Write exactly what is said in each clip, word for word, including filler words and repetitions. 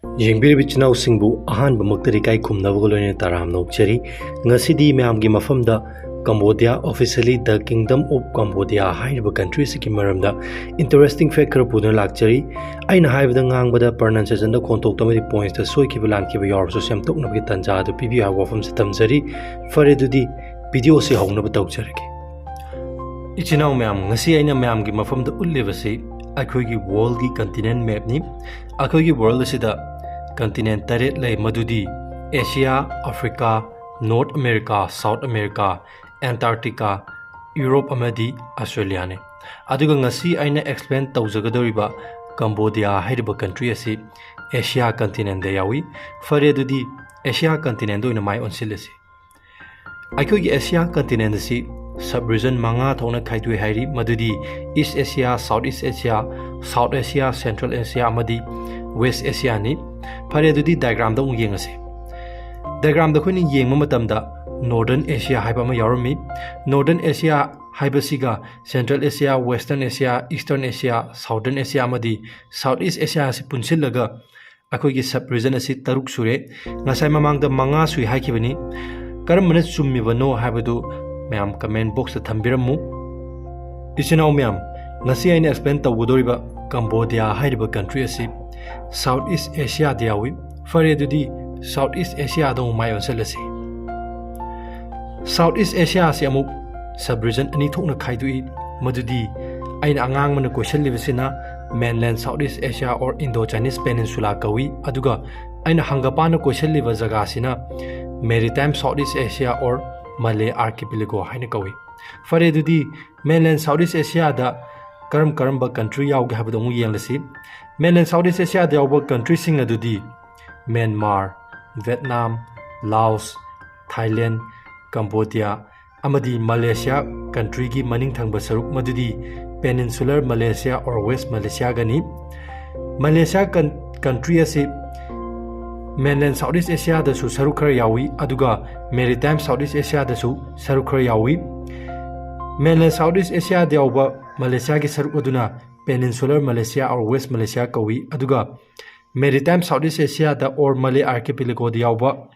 ꯌꯦꯡꯕꯤꯔꯤꯕ ꯏꯆꯤꯟ ꯏꯅꯥꯎꯁꯤꯡꯕꯨ ꯑꯍꯥꯟꯕꯃꯛꯇꯗ ꯏꯀꯥꯏ ꯈꯨꯝꯅꯕꯒ ꯂꯣꯏꯅꯅ ꯇꯔꯥꯝꯅ ꯑꯣꯛꯆꯔꯤ꯫ ꯉꯁꯤꯗꯤ ꯃꯌꯥꯝꯒꯤ ꯃꯐꯝꯗ Cambodia, officially The Kingdom of Cambodia ꯍꯥꯏꯔꯤꯕ country ꯑꯁꯤꯒꯤ ꯃꯔꯝꯗ interesting fact ꯈꯔ ꯄꯨꯗꯨꯅ ꯂꯥꯛꯆꯔꯤ꯫ ꯑꯩꯅ ꯍꯥꯏꯕꯗ, ꯉꯥꯡꯕꯗ, pronunciationꯗ, ꯈꯣꯟꯊꯣꯛꯇ ꯑꯃꯗꯤ pointsꯇ ꯁꯣꯏꯈꯤꯕ ꯂꯥꯟꯈꯤꯕ ꯌꯥꯎꯔꯁꯨ ꯁꯦꯝꯗꯣꯛꯅꯕꯒꯤ ꯇꯥꯟꯖꯥ ꯑꯗꯨ ꯄꯤꯕꯤꯌꯨ ꯍꯥꯏꯕ ꯋꯥꯐꯝꯁꯤ ꯊꯝꯖꯔꯤ꯫ ꯐꯔꯦ, ꯑꯗꯨꯗꯤ video ꯑꯁꯤ ꯍꯧꯅꯕ ꯇꯧꯖꯔꯒꯦ꯫ ꯏꯆꯤꯟ ꯏꯅꯥꯎ ꯃꯌꯥꯝ, ꯉꯁꯤ ꯑꯩꯅ ꯃꯌꯥꯝꯒꯤ ꯃꯐꯝꯗ ꯎꯠꯂꯤꯕꯁꯤ ꯑꯩꯈꯣꯏꯒꯤ worldꯀꯤ continent mapꯅꯤ꯫ ꯑꯩꯈꯣꯏꯒꯤ world ꯑꯁꯤꯗ continent ꯇꯔꯦꯠ ꯂꯩ, ꯃꯗꯨꯗꯤ Asia, Africa, North America, South America, Antarctica, Europe ꯑꯃꯗꯤ Australiaꯅꯤ꯫ ꯑꯗꯨꯒ ꯉꯁꯤ ꯑꯩꯅ explain ꯇꯧꯖꯒꯗꯧꯔꯤꯕ Cambodia ꯍꯥꯏꯔꯤꯕ country ꯑꯁꯤ Asia continentꯗ ꯌꯥꯎꯏ꯫ ꯐꯔꯦ, ꯑꯗꯨꯗꯤ Asia continentꯗ ꯑꯣꯏꯅ ꯃꯥꯏ ꯑꯣꯟꯁꯤꯜꯂꯁꯤ꯫ ꯑꯩꯈꯣꯏꯒꯤ Asia continent ꯑꯁꯤ sub region ꯃꯉꯥ ꯊꯣꯛꯅ ꯈꯥꯏꯗꯣꯛꯏ ꯍꯥꯏꯔꯤ, ꯃꯗꯨꯗꯤ East Asia, South East Asia, South Asia, Central Asia ꯑꯃꯗꯤ West Asiaꯅꯤ꯫ ꯐꯔꯦ, ꯑꯗꯨꯗꯤ diagramꯗ ꯑꯃꯨꯛ ꯌꯦꯡꯉꯁꯤ꯫ Diagramꯗ ꯑꯩꯈꯣꯏꯅ ꯌꯦꯡꯕ ꯃꯇꯝꯗ Northern Asia ꯍꯥꯏꯕ ꯑꯃ ꯌꯥꯎꯔꯝꯃꯤ꯫ Northern Asia ꯍꯥꯏꯕꯁꯤꯒ Central Asia, Western Asia, Eastern Asia, Southern Asia ꯑꯃꯗꯤ South East Asia ꯑꯁꯤ ꯄꯨꯟꯁꯤꯜꯂꯒ ꯑꯩꯈꯣꯏꯒꯤ sub region ꯑꯁꯤ ꯇꯔꯨꯛ ꯁꯨꯔꯦ꯫ ꯉꯁꯥꯏ ꯃꯃꯥꯡꯗ ꯃꯉꯥ ꯁꯨꯏ ꯍꯥꯏꯈꯤꯕꯅꯤ꯫ ꯀꯔꯝꯕꯅ ꯆꯨꯝꯃꯤꯕꯅꯣ ꯍꯥꯏꯕꯗꯨ ꯃꯌꯥꯝ comment boxꯇ ꯊꯝꯕꯤꯔꯝꯃꯨ꯫ ꯏꯆꯤꯟ ꯏꯅꯥꯎ ꯃꯌꯥꯝ, ꯉꯁꯤ ꯑꯩꯅ explain ꯇꯧꯒꯗꯧꯔꯤꯕ Cambodia ꯍꯥꯏꯔꯤꯕ country ꯑꯁꯤ South East Asiaꯗ ꯌꯥꯎꯏ꯫ ꯐꯔꯦ, ꯑꯗꯨꯗꯤ South East Asiaꯗ ꯑꯃꯨꯛ ꯃꯥꯏ ꯑꯣꯟꯁꯤꯜꯂꯁꯤ꯫ South East Asia ꯑꯁꯤ ꯑꯃꯨꯛ sub region ꯑꯅꯤ ꯊꯣꯛꯅ ꯈꯥꯏꯗꯣꯛꯏ, ꯃꯗꯨꯗꯤ ꯑꯩꯅ ꯑꯉꯥꯡꯕꯅ ꯀꯣꯏꯁꯤꯜꯂꯤꯕꯁꯤꯅ mainland South East Asia or Indo-Chinese Peninsula ꯀꯧꯏ, ꯑꯗꯨꯒ ꯑꯩꯅ ꯍꯪꯒꯄꯥꯟꯅ ꯀꯣꯏꯁꯤꯜꯂꯤꯕ ꯖꯒꯥꯁꯤꯅ maritime South East Asia or Malay Archipelago ꯍꯥꯏꯅ ꯀꯧꯏ꯫ ꯐꯔꯦ, ꯑꯗꯨꯗꯤ mainland South East Asiaꯗ ꯀꯔꯝ ꯀꯔꯝꯕ country ꯌꯥꯎꯒꯦ ꯍꯥꯏꯕꯗꯣ ꯑꯃꯨꯛ ꯌꯦꯡꯂꯁꯤ꯫ Mainland South East Asiaꯗ ꯌꯥꯎꯕ countryꯁꯤꯡ ꯑꯗꯨꯗꯤ Myanmar, Vietnam, Laos, Thailand, Cambodia ꯑꯃꯗꯤ Malaysia countryꯒꯤ ꯃꯅꯤꯡ ꯊꯪꯕ ꯁꯔꯨꯛ, ꯃꯗꯨꯗꯤ Peninsular Malaysia or West Malaysiaꯒꯅꯤ꯫ Malaysia country ꯑꯁꯤ mainland South East Asiaꯗꯁꯨ ꯁꯔꯨꯛ ꯈꯔ ꯌꯥꯎꯏ, ꯑꯗꯨꯒ maritime South East Asiaꯗꯁꯨ ꯁꯔꯨꯛ ꯈꯔ ꯌꯥꯎꯏ꯫ Mainland South East Asiaꯗ ꯌꯥꯎꯕ Malaysiaꯒꯤ ꯁꯔꯨꯛ ꯑꯗꯨꯅ Peninsular Malaysia or West Malaysia ꯀꯧꯏ, ꯑꯗꯨꯒ Maritime Southeast Asiaꯗ or Malay Archipelagoꯗ ꯌꯥꯎꯕ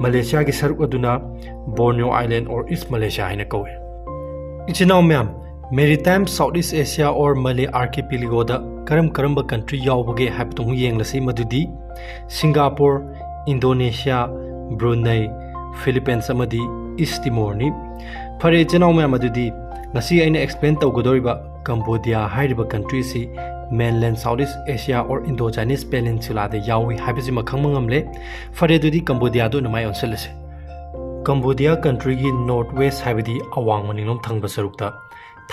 ꯃꯂꯦꯁꯤꯌꯥꯒꯤ ꯁꯔꯨꯛ ꯑꯗꯨꯅ Borneo Island or East Malaysia ꯍꯥꯏꯅ ꯀꯧꯏ꯫ ꯏꯆꯤꯟ ꯏꯅꯥꯎ ꯃꯌꯥꯝ, Maritime Southeast Asia or Malay Archipelagoꯗ ꯀꯔꯝ ꯀꯔꯝꯕ country ꯌꯥꯎꯕꯒꯦ ꯍꯥꯏꯕꯗꯨ ꯑꯃꯨꯛ ꯌꯦꯡꯂꯁꯤ꯫ ꯃꯗꯨꯗꯤ Singapore, Indonesia, Brunei, Philippines ꯑꯃꯗꯤ East Timorꯅꯤ꯫ ꯐꯔꯦ ꯏꯆꯤꯟ ꯏꯅꯥꯎ ꯃꯌꯥꯝ, ꯑꯗꯨꯗꯤ ꯉꯁꯤ ꯑꯩꯅ explain ꯇꯧꯒꯗꯧꯔꯤꯕ Cambodia ꯍꯥꯏꯔꯤꯕ country ꯑꯁꯤ mainland Southeast Asia or Indo-Chinese Peninsulaꯗ ꯌꯥꯎꯏ ꯍꯥꯏꯕꯁꯤꯃ ꯈꯪꯕ ꯉꯝꯂꯦ꯫ ꯐꯔꯦ, ꯑꯗꯨꯗꯤ Cambodiaꯗ ꯑꯣꯏꯅ ꯃꯥꯏ ꯑꯣꯟꯁꯤꯜꯂꯁꯤ꯫ Cambodia countryꯒꯤ north west ꯍꯥꯏꯕꯗꯤ ꯑꯋꯥꯡ ꯃꯅꯤꯡꯂꯣꯝ ꯊꯪꯕ ꯁꯔꯨꯛꯇ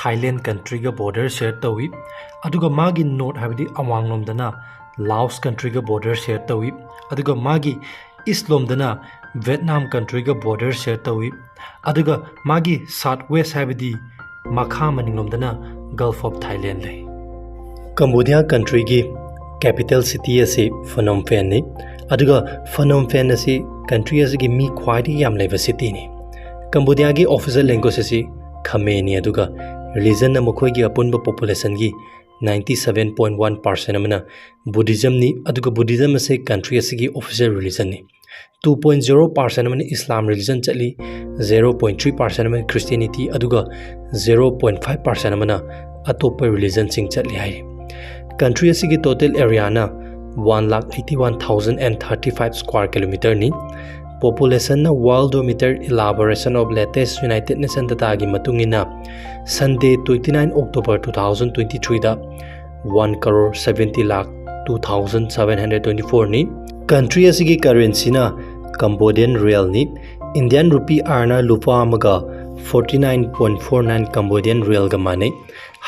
Thailand countryꯒ border share ꯇꯧꯏ, ꯑꯗꯨꯒ ꯃꯥꯒꯤ north ꯍꯥꯏꯕꯗꯤ ꯑꯋꯥꯡꯂꯣꯝꯗꯅ Laos countryꯒ border share ꯇꯧꯏ, ꯑꯗꯨꯒ ꯃꯥꯒꯤ east ꯂꯣꯝꯗꯅ Vietnam countryꯒ border share ꯇꯧꯏ, ꯑꯗꯨꯒ ꯃꯥꯒꯤ south west ꯍꯥꯏꯕꯗꯤ ꯃꯈꯥ ꯃꯅꯤꯡꯂꯣꯝꯗꯅ Gulf of Thailand ꯂꯩ꯫ Cambodia countryꯒꯤ capital city ꯑꯁꯤ Phnom Penhꯅꯤ, ꯑꯗꯨꯒ Phnom Penh ꯑꯁꯤ country ꯑꯁꯤꯒꯤ ꯃꯤ ꯈ꯭ꯋꯥꯏꯗꯒꯤ ꯌꯥꯝ ꯂꯩꯕ cityꯅꯤ꯫ Cambodiaꯒꯤ official language ꯑꯁꯤ Khmerꯅꯤ, ꯑꯗꯨꯒ religionꯅ ꯃꯈꯣꯏꯒꯤ ꯑꯄꯨꯟꯕ populationꯒꯤ ninety seven point one percent ꯑꯃꯅ Buddhismꯅꯤ, ꯑꯗꯨꯒ Buddhism ꯑꯁꯤ country ꯑꯁꯤꯒꯤ official religionꯅꯤ꯫ Two point zero percent ꯑꯃꯅ Islam religion ꯆꯠꯂꯤ, zero point three percent ꯑꯃꯅ Christianity, ꯑꯗꯨꯒ zero point five percent ꯑꯃꯅ ꯑꯇꯣꯞꯄ religionꯁꯤꯡ ꯆꯠꯂꯤ ꯍꯥꯏꯔꯤ꯫ Country ꯑꯁꯤꯒꯤ total areaꯅ one lakh eighty one thousand and thirty five square kilometreꯅꯤ꯫ Populationꯅ Worldometer elaboration of latest United Nations dataꯒꯤ ꯃꯇꯨꯡ ꯏꯟꯅ Sunday twenty nine October two thousand twenty threeꯗ one crore seventy lakh two thousand seven hundred twenty fourꯅꯤ꯫ Country ꯑꯁꯤꯒꯤ currencyꯅ Cambodian realꯅꯤ꯫ Indian rupee ꯑꯥꯔꯅ ꯂꯨꯄꯥ ꯑꯃꯒ forty nine point four nine Cambodian realꯒ ꯃꯥꯟꯅꯩ꯫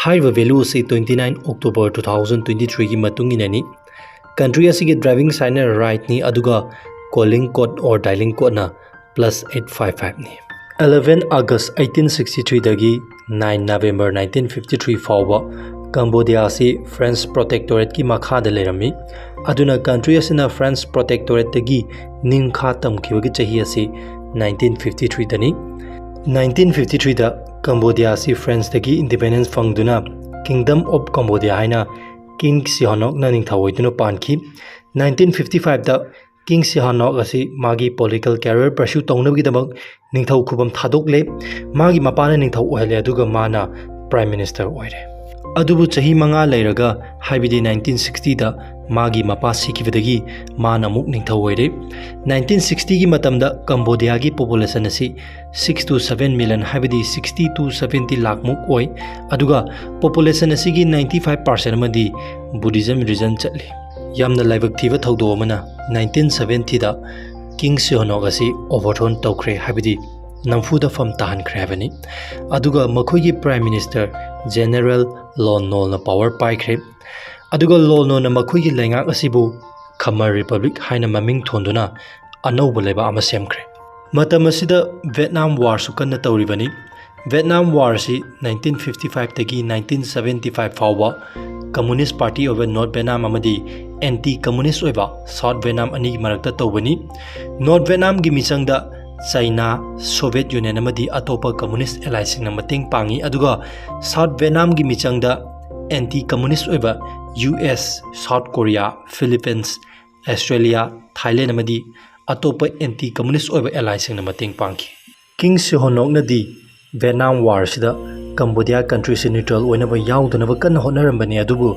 ꯍꯥꯏꯔꯤꯕ value ꯑꯁꯤ twenty nine October two thousand twenty threeꯒꯤ ꯃꯇꯨꯡ ꯏꯟꯅꯅꯤ꯫ Country ꯑꯁꯤꯒꯤ driving signꯅ rightꯅꯤ, ꯑꯗꯨꯒ calling code or dialing codeꯅ plus eight five fiveꯅꯤ꯫ Eleven August eighteen sixty threeꯗꯒꯤ nine November nineteen fifty three ꯐꯥꯎꯕ Cambodia ꯑꯁꯤ French protectorateꯀꯤ ꯃꯈꯥꯗ ꯂꯩꯔꯝꯃꯤ꯫ ꯑꯗꯨꯅ country ꯑꯁꯤꯅ French protectorateꯇꯒꯤ ꯅꯤꯡꯈꯥ ꯇꯝꯈꯤꯕꯒꯤ ꯆꯍꯤ ꯑꯁꯤ nineteen fifty threeꯗꯅꯤ꯫ Nineteen fifty threeꯗ Cambodia ꯑꯁꯤ Frenchꯇꯒꯤ independence ꯐꯪꯗꯨꯅ Kingdom of Cambodia ꯍꯥꯏꯅ ꯀꯤꯡ ꯁꯤꯍꯣꯅꯣꯛꯅ ꯅꯤꯡꯊꯧ ꯑꯣꯏꯗꯨꯅ ꯄꯥꯟꯈꯤ꯫ ꯅꯥꯏꯟꯇꯤꯟ ꯐꯤꯐꯇꯤ ꯐꯥꯏꯚꯇ ꯀꯤꯡ ꯁꯤꯍꯣꯅꯣꯛ ꯑꯁꯤ ꯃꯥꯒꯤ ꯄꯣꯂꯤꯇꯤꯀꯦꯜ ꯀꯦꯔꯤꯌꯔ ꯄꯔꯁ꯭ꯌꯨ ꯇꯧꯅꯕꯒꯤꯗꯃꯛ ꯅꯤꯡꯊꯧ ꯈꯨꯕꯝ ꯊꯥꯗꯣꯛꯂꯦ꯫ ꯃꯥꯒꯤ ꯃꯄꯥꯅ ꯅꯤꯡꯊꯧ ꯑꯣꯏꯍꯜꯂꯦ, ꯑꯗꯨꯒ ꯃꯥꯅ ꯄ꯭ꯔꯥꯏꯝ ꯃꯤꯅꯤꯁꯇꯔ ꯑꯣꯏꯔꯦ꯫ ꯑꯗꯨꯕꯨ ꯆꯍꯤ ꯃꯉꯥ ꯂꯩꯔꯒ, ꯍꯥꯏꯕꯗꯤ ꯅꯥꯏꯟꯇꯤꯟ ꯁꯤꯛꯁꯇꯤꯗ ꯃꯥꯒꯤ ꯃꯄꯥ ꯁꯤꯈꯤꯕꯗꯒꯤ ꯃꯥꯅ ꯑꯃꯨꯛ ꯅꯤꯡꯊꯧ ꯑꯣꯏꯔꯦ꯫ ꯅꯥꯏꯟꯇꯤꯟ ꯁꯤꯛꯁꯇꯤꯒꯤ ꯃꯇꯝꯗ ꯀꯝꯕꯣꯗꯤꯌꯥꯒꯤ ꯄꯣꯄꯨꯂꯦꯁꯟ ꯑꯁꯤ ꯁꯤꯛꯁ ꯇꯨ ꯁꯚꯦꯟ ꯃꯤꯂꯤꯌꯟ, ꯍꯥꯏꯕꯗꯤ ꯁꯤꯛꯁꯇꯤ ꯇꯨ ꯁꯚꯦꯟꯇꯤ ꯂꯥꯈꯃꯨꯛ ꯑꯣꯏ, ꯑꯗꯨꯒ ꯄꯣꯄꯨꯂꯦꯁꯟ ꯑꯁꯤꯒꯤ ꯅꯥꯏꯟꯇꯤ ꯐꯥꯏꯚ ꯄꯥꯔꯁꯦꯟ ꯑꯃꯗꯤ ꯕꯨꯙꯤꯖꯝ ꯔꯤꯖꯟ ꯆꯠꯂꯤ꯫ ꯌꯥꯝꯅ ꯂꯥꯏꯕꯛ ꯊꯤꯕ ꯊꯧꯗꯣꯛ ꯑꯃꯅ, ꯅꯥꯏꯟꯇꯤꯟ ꯁꯚꯦꯟꯇꯤꯗ ꯀꯤꯡ ꯁꯤꯍꯣꯅꯣꯛ ꯑꯁꯤ ꯑꯣꯚꯔꯊ꯭ꯔꯣꯟ ꯇꯧꯈ꯭ꯔꯦ, ꯍꯥꯏꯕꯗꯤ ꯅꯝꯐꯨꯗ ꯐꯝ ꯇꯥꯍꯟꯈ꯭ꯔꯦ ꯍꯥꯏꯕꯅꯤ꯫ ꯑꯗꯨꯒ ꯃꯈꯣꯏꯒꯤ ꯄ꯭ꯔꯥꯏꯝ ꯃꯤꯅꯤꯁꯇꯔ ꯖꯦꯅꯔꯦꯜ ꯂꯣꯟ ꯅꯣꯜꯅ ꯄꯥꯋꯔ ꯄꯥꯏꯈ꯭ꯔꯦ꯫ ꯑꯗꯨꯒ ꯂꯣꯟ ꯅꯣꯜꯅ ꯃꯈꯣꯏꯒꯤ ꯂꯩꯉꯥꯛ ꯑꯁꯤꯕꯨ ꯈꯃꯔ ꯔꯤꯄꯕ꯭ꯂꯤꯛ ꯍꯥꯏꯅ ꯃꯃꯤꯡ ꯊꯣꯟꯗꯨꯅ ꯑꯅꯧꯕ ꯂꯩꯕꯥꯛ ꯑꯃ ꯁꯦꯝꯈ꯭ꯔꯦ꯫ ꯃꯇꯝ ꯑꯁꯤꯗ ꯚꯦꯠꯅꯥꯝ ꯋꯥꯔꯁꯨ ꯀꯟꯅ ꯇꯧꯔꯤꯕꯅꯤ꯫ ꯚꯦꯠꯅꯥꯝ ꯋꯥꯔ ꯑꯁꯤ ꯅꯥꯏꯟꯇꯤꯟ ꯐꯤꯐꯇꯤ ꯐꯥꯏꯚꯇꯒꯤ ꯅꯥꯏꯟꯇꯤꯟ ꯁꯚꯦꯟꯇꯤ ꯐꯥꯏꯚ ꯐꯥꯎꯕ ꯀꯝꯃꯨꯅꯤꯁ ꯄꯥꯔꯇꯤ ꯑꯣꯏꯕ ꯅꯣꯔꯠ ꯚꯦꯠꯅꯥꯝ ꯑꯃꯗꯤ ꯑꯦꯟꯇꯤ ꯀꯝꯃꯨꯅꯤꯁ ꯑꯣꯏꯕ ꯁꯥꯎꯠ ꯚꯦꯠꯅꯥꯝ ꯑꯅꯤꯒꯤ ꯃꯔꯛꯇ ꯇꯧꯕꯅꯤ꯫ ꯅꯣꯔꯠ ꯚꯦꯠꯅꯥꯝꯒꯤ ꯃꯤꯆꯪꯗ ꯆꯩꯅꯥ, ꯁꯣꯚꯤꯌꯦꯠ ꯌꯨꯅꯤꯌꯟ ꯑꯃꯗꯤ ꯑꯇꯣꯞꯄ ꯀꯝꯃꯨꯅꯤꯁ ꯑꯦꯂꯥꯏꯁꯤꯡꯅ ꯃꯇꯦꯡ ꯄꯥꯡꯉꯤ, ꯑꯗꯨꯒ ꯁꯥꯎꯠ ꯚꯦꯠꯅꯥꯝꯒꯤ ꯃꯤꯆꯪꯗ ꯑꯦꯟꯇꯤ ꯀꯝꯃꯨꯅꯤꯁ ꯑꯣꯏꯕ U S, South Korea, Philippines, Australia, Thailand ꯑꯃꯗꯤ ꯑꯇꯣꯞꯄ ꯑꯦꯟꯇꯤ ꯀꯝꯃꯨꯅꯤꯁ ꯑꯣꯏꯕ ꯑꯦꯂꯥꯏꯁꯤꯡꯅ ꯃꯇꯦꯡ ꯄꯥꯡꯈꯤ꯫ ꯀꯤꯡ ꯁꯤꯍꯣꯅꯣꯛꯅꯗꯤ ꯚꯦꯠꯅꯥꯝ ꯋꯥꯔꯁꯤꯗ ꯀꯝꯕꯣꯗꯤꯌꯥ ꯀꯟꯇ꯭ꯔꯤꯁꯤ ꯅ꯭ꯌꯨꯇ꯭ꯔꯦꯜ ꯑꯣꯏꯅꯕ ꯌꯥꯎꯗꯅꯕ ꯀꯟꯅ ꯍꯣꯠꯅꯔꯝꯕꯅꯤ, ꯑꯗꯨꯕꯨ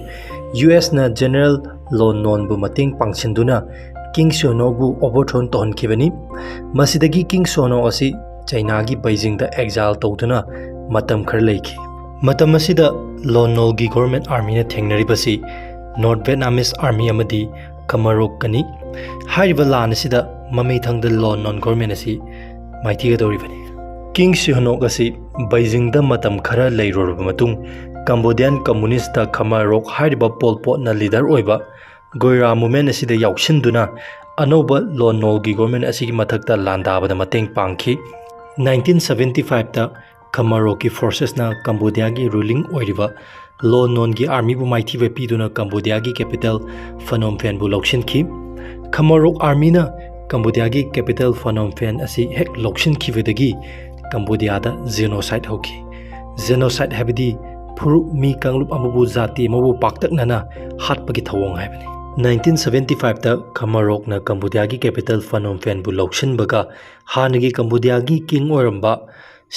ꯌꯨ ꯑꯦꯁꯅ ꯖꯦꯅꯔꯦꯜ ꯂꯣꯟ ꯅꯣꯟꯕꯨ ꯃꯇꯦꯡ ꯄꯥꯡꯁꯤꯟꯗꯨꯅ ꯀꯤꯡ ꯁꯤꯍꯣꯅꯣꯛꯕꯨ ꯑꯣꯚꯔꯊ꯭ꯔꯣꯟ ꯇꯧꯍꯟꯈꯤꯕꯅꯤ꯫ ꯃꯁꯤꯗꯒꯤ ꯀꯤꯡ ꯁꯤꯍꯣꯅꯣꯛ ꯑꯁꯤ ꯆꯩꯅꯥꯒꯤ ꯕꯩꯖꯤꯡꯗ ꯑꯦꯛꯖꯥꯏꯜ ꯇꯧꯗꯨꯅ ꯃꯇꯝ ꯈꯔ ꯂꯩꯈꯤ꯫ ꯃꯇꯝ ꯑꯁꯤꯗ ꯂꯣꯟ ꯅꯣꯜꯒꯤ ꯒꯣꯔꯃꯦꯟ ꯑꯥꯔꯃꯤꯅ ꯊꯦꯡꯅꯔꯤꯕꯁꯤ ꯅꯣꯔꯠ ꯚꯦꯠꯅꯥꯃꯤꯁ ꯑꯥꯔꯃꯤ ꯑꯃꯗꯤ ꯈꯃꯔꯣꯛꯀꯅꯤ꯫ ꯍꯥꯏꯔꯤꯕ ꯂꯥꯟ ꯑꯁꯤꯗ ꯃꯃꯩ ꯊꯪꯗ ꯂꯣꯟ ꯅꯣꯟ ꯒꯣꯔꯃꯦꯟ ꯑꯁꯤ ꯃꯥꯏꯊꯤꯒꯗꯧꯔꯤꯕꯅꯤ꯫ ꯀꯤꯡ ꯁꯤꯍꯣꯅꯣꯛ ꯑꯁꯤ ꯕꯩꯖꯤꯡꯗ ꯃꯇꯝ ꯈꯔ ꯂꯩꯔꯨꯔꯕ ꯃꯇꯨꯡ, ꯀꯝꯕꯣꯗꯤꯌꯥꯟ ꯀꯝꯃꯨꯅꯤꯁꯇ ꯈꯃꯔꯣꯛ ꯍꯥꯏꯔꯤꯕ ꯄꯣꯜ ꯄꯣꯠꯅ ꯂꯤꯗꯔ ꯑꯣꯏꯕ ꯒꯣꯏꯔꯥ ꯃꯨꯚꯃꯦꯟ ꯑꯁꯤꯗ ꯌꯥꯎꯁꯤꯟꯗꯨꯅ ꯑꯅꯧꯕ ꯂꯣꯟ ꯅꯣꯜꯒꯤ ꯒꯣꯔꯃꯦꯟ ꯑꯁꯤꯒꯤ ꯃꯊꯛꯇ ꯂꯥꯟꯗꯥꯕꯗ ꯃꯇꯦꯡ ꯄꯥꯡꯈꯤ꯫ ꯅꯥꯏꯟꯇꯤꯟ ꯁꯚꯦꯟꯇꯤ ꯐꯥꯏꯚꯇ ꯈꯃꯔꯣꯛꯀꯤ ꯐꯣꯔꯁꯦꯁꯅ ꯀꯝꯕꯣꯗꯤꯌꯥꯒꯤ ꯔꯨꯂꯤꯡ ꯑꯣꯏꯔꯤꯕ ꯂꯣꯟ ꯅꯣꯟꯒꯤ ꯑꯥꯔꯃꯤꯕꯨ ꯃꯥꯏꯊꯤꯕ ꯄꯤꯗꯨꯅ ꯀꯝꯕꯣꯗꯤꯌꯥꯒꯤ ꯀꯦꯄꯤꯇꯦꯜ ꯐꯅꯣꯝ ꯐꯦꯟꯕꯨ ꯂꯧꯁꯤꯟꯈꯤ꯫ ꯈꯃꯔꯣꯛ ꯑꯥꯔꯃꯤꯅ ꯀꯝꯕꯣꯗꯤꯌꯥꯒꯤ ꯀꯦꯄꯤꯇꯦꯜ ꯐꯅꯣꯝ ꯐꯦꯟ ꯑꯁꯤ ꯍꯦꯛ ꯂꯧꯁꯤꯟꯈꯤꯕꯗꯒꯤ ꯀꯝꯕꯣꯗꯤꯌꯥꯗ ꯖꯦꯅꯣꯁꯥꯏꯠ ꯍꯧꯈꯤ꯫ ꯖꯦꯅꯣꯁꯥꯏꯠ ꯍꯥꯏꯕꯗꯤ ꯐꯨꯔꯨꯞ ꯃꯤ ꯀꯥꯡꯂꯨꯞ ꯑꯃꯕꯨ, ꯖꯥꯇꯤ ꯑꯃꯕꯨ ꯄꯥꯛꯇꯛꯅꯅ ꯍꯥꯠꯄꯒꯤ ꯊꯧꯑꯣꯡ ꯍꯥꯏꯕꯅꯤ꯫ Nineteen seventy five ꯇ ꯈꯃꯔꯣꯛꯅ ꯀꯝꯕꯣꯗꯤꯌꯥꯒꯤ capital ꯐꯅꯣꯝ ꯐꯦꯟꯕꯨ ꯂꯧꯁꯤꯟꯕꯒ ꯍꯥꯟꯅꯒꯤ ꯀꯝꯕꯣꯗꯤꯌꯥꯒꯤ king ꯑꯣꯏꯔꯝꯕ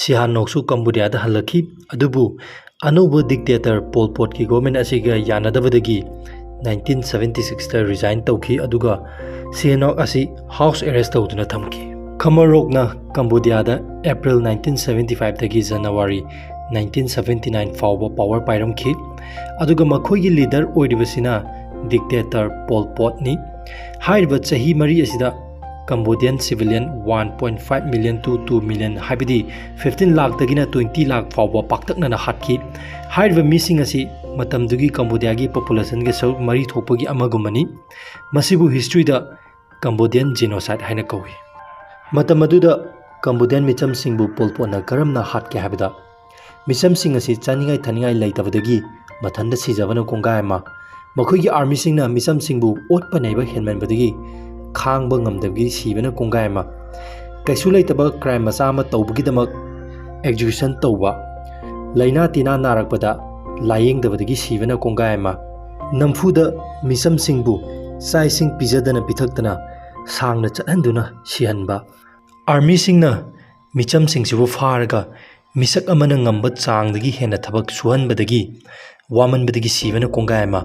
ꯁꯤꯍꯥꯅꯣꯛꯁꯨ ꯀꯝꯕꯣꯗꯤꯌꯥꯗ ꯍꯜꯂꯛꯈꯤ꯫ ꯑꯗꯨꯕꯨ ꯑꯅꯧꯕ dictator ꯄꯣꯜ ꯄꯣꯠꯀꯤ government ꯑꯁꯤꯒ ꯌꯥꯅꯗꯕꯗꯒꯤ nineteen seventy six ꯇ resign ꯇꯧꯈꯤ, ꯑꯗꯨꯒ ꯁꯤꯍꯥꯅꯣꯛ ꯑꯁꯤ house arrest ꯇꯧꯗꯨꯅ ꯊꯝꯈꯤ꯫ ꯈꯃꯔꯣꯛꯅ ꯀꯝꯕꯣꯗꯤꯌꯥꯗ April nineteen seventy five ꯇꯒꯤ January nineteen seventy nine ꯐꯥꯎꯕ power ꯄꯥꯏꯔꯝꯈꯤ꯫ ꯑꯗꯨꯒ ꯃꯈꯣꯏꯒꯤ leader ꯑꯣꯏꯔꯤꯕꯁꯤꯅ dictator ꯄꯣꯜ ꯄꯣꯠꯅꯤ꯫ ꯍꯥꯏꯔꯤꯕ ꯆꯍꯤ ꯃꯔꯤ ꯑꯁꯤꯗ Cambodian civilian one point five million to two million, ꯍꯥꯏꯕꯗꯤ fifteen ꯂꯥꯛꯇꯒꯤꯅ twenty ꯂꯥꯛ ꯐꯥꯎꯕ ꯄꯥꯛꯇꯛꯅꯅ ꯍꯥꯠꯈꯤ꯫ ꯍꯥꯏꯔꯤꯕ ꯃꯤꯁꯤꯡ ꯑꯁꯤ ꯃꯇꯝꯗꯨꯒꯤ ꯀꯝꯕꯣꯗꯤꯌꯥꯒꯤ populationꯒꯤ ꯁꯔꯨꯛ ꯃꯔꯤ ꯊꯣꯛꯄꯒꯤ ꯑꯃꯒꯨꯝꯕꯅꯤ꯫ ꯃꯁꯤꯕꯨ historyꯗ Cambodian genocide ꯍꯥꯏꯅ ꯀꯧꯏ꯫ ꯃꯇꯝ ꯑꯗꯨꯗ ꯀꯝꯕꯣꯗꯤꯌꯥꯟ ꯃꯤꯆꯝꯁꯤꯡꯕꯨ ꯄꯣꯜ ꯄꯣꯠꯅ ꯀꯔꯝꯅ ꯍꯥꯠꯀꯦ ꯍꯥꯏꯕꯗ, ꯃꯤꯆꯝꯁꯤꯡ ꯑꯁꯤ ꯆꯥꯅꯤꯡꯉꯥꯏ ꯊꯛꯅꯤꯡꯉꯥꯏ ꯂꯩꯇꯕꯗꯒꯤ ꯃꯊꯟꯇ ꯁꯤꯖꯕꯅ ꯀꯣꯡꯒꯥꯏ ꯑꯃ, ꯃꯈꯣꯏꯒꯤ armyꯁꯤꯡꯅ ꯃꯤꯆꯝꯁꯤꯡꯕꯨ ꯑꯣꯠꯄ ꯅꯩꯕ ꯍꯦꯟꯃꯟꯕꯗꯒꯤ ꯈꯥꯡꯕ ꯉꯝꯗꯕꯒꯤ ꯁꯤꯕꯅ ꯀꯣꯡꯒꯥꯏ ꯑꯃ, ꯀꯩꯁꯨ ꯂꯩꯇꯕ crime ꯃꯆꯥ ꯑꯃ ꯇꯧꯕꯒꯤꯗꯃꯛ execution ꯇꯧꯕ, ꯂꯥꯏꯅꯥ ꯇꯤꯟꯅꯥ ꯅꯥꯔꯛꯄꯗ ꯂꯥꯌꯦꯡꯗꯕꯗꯒꯤ ꯁꯤꯕꯅ ꯀꯣꯡꯒꯥꯏ ꯑꯃ, ꯅꯝꯐꯨꯗ ꯃꯤꯆꯝꯁꯤꯡꯕꯨ ꯆꯥꯛ ꯏꯁꯤꯡ ꯄꯤꯖꯗꯅ ꯄꯤꯊꯛꯇꯅ ꯁꯥꯡꯅ ꯆꯠꯍꯟꯗꯨꯅ ꯁꯤꯍꯟꯕ, armyꯁꯤꯡꯅ ꯃꯤꯆꯝꯁꯤꯡꯁꯤꯕꯨ ꯐꯥꯔꯒ ꯃꯤꯁꯛ ꯑꯃꯅ ꯉꯝꯕ ꯆꯥꯡꯗꯒꯤ ꯍꯦꯟꯅ ꯊꯕꯛ ꯁꯨꯍꯟꯕꯗꯒꯤ ꯋꯥꯃꯟꯕꯗꯒꯤ ꯁꯤꯕꯅ ꯀꯣꯡꯒꯥꯏ ꯑꯃ,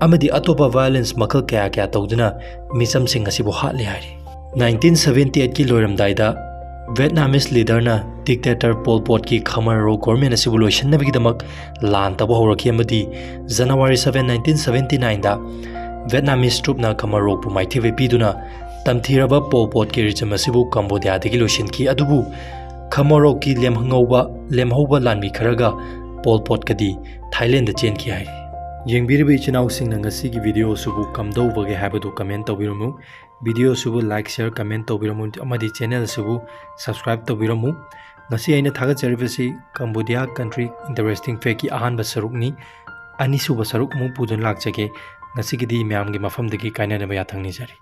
ꯑꯃꯗꯤ ꯑꯇꯣꯞꯄ violence ꯃꯈꯜ ꯀꯌꯥ ꯀꯌꯥ ꯇꯧꯗꯨꯅ ꯃꯤꯆꯝꯁꯤꯡ ꯑꯁꯤꯕꯨ ꯍꯥꯠꯂꯤ ꯍꯥꯏꯔꯤ꯫ Nineteen seventy eightꯀꯤ ꯂꯣꯏꯔꯝꯗꯥꯏꯗ Vietnamese leaderꯅ dictator ꯄꯣꯜ ꯄꯣꯠꯀꯤ ꯈꯃꯔꯣꯛ government ꯑꯁꯤꯕꯨ ꯂꯣꯏꯁꯤꯟꯅꯕꯒꯤꯗꯃꯛ ꯂꯥꯟ ꯇꯧꯕ ꯍꯧꯔꯛꯈꯤ, ꯑꯃꯗꯤ January seven, nineteen seventy nineꯗ Vietnamese troopꯅ ꯈꯃꯔꯣꯛꯄꯨ ꯃꯥꯏꯊꯤꯕ ꯄꯤꯗꯨꯅ ꯇꯝꯊꯤꯔꯕ ꯄꯣꯜ ꯄꯣꯠꯀꯤ regime ꯑꯁꯤꯕꯨ ꯀꯝꯕꯣꯗꯤꯌꯥꯗꯒꯤ ꯂꯣꯏꯁꯤꯟꯈꯤ꯫ ꯑꯗꯨꯕꯨ ꯈꯃꯔꯣꯛꯀꯤ ꯂꯦꯝꯍꯧꯕ, ꯂꯦꯝꯍꯧꯕ ꯂꯥꯟꯃꯤ ꯈꯔꯒ ꯄꯣꯜ ꯄꯣꯠꯀꯗꯤ ꯊꯥꯏꯂꯦꯟꯗ ꯆꯦꯟꯈꯤ ꯍꯥꯏꯔꯤ꯫ ꯌꯦꯡꯕꯤꯔꯤꯕ ꯏꯆꯤꯟ ꯏꯅꯥꯎꯁꯤꯡꯅ ꯉꯁꯤꯒꯤ video ꯑꯁꯤꯕꯨ ꯀꯝꯗꯧꯕꯒꯦ ꯍꯥꯏꯕꯗꯨ comment ꯇꯧꯕꯤꯔꯝꯃꯨ꯫ Video ꯑꯁꯤꯕꯨ like, share, comment ꯇꯧꯕꯤꯔꯝꯃꯨ, ꯑꯃꯗꯤ channel ꯑꯁꯤꯕꯨ subscribe ꯇꯧꯕꯤꯔꯝꯃꯨ꯫ ꯉꯁꯤ ꯑꯩꯅ ꯊꯥꯒꯠꯆꯔꯤꯕꯁꯤ Cambodia country interesting factꯀꯤ ꯑꯍꯥꯟꯕ ꯁꯔꯨꯛꯅꯤ꯫ ꯑꯅꯤꯁꯨꯕ ꯁꯔꯨꯛ ꯑꯃꯨꯛ ꯄꯨꯗꯨꯅ ꯂꯥꯛꯆꯒꯦ꯫ ꯉꯁꯤꯒꯤꯗꯤ ꯃꯌꯥꯝꯒꯤ ꯃꯐꯝꯗꯒꯤ ꯀꯥꯏꯅꯅꯕ ꯌꯥꯊꯪ ꯅꯤꯖꯔꯤ꯫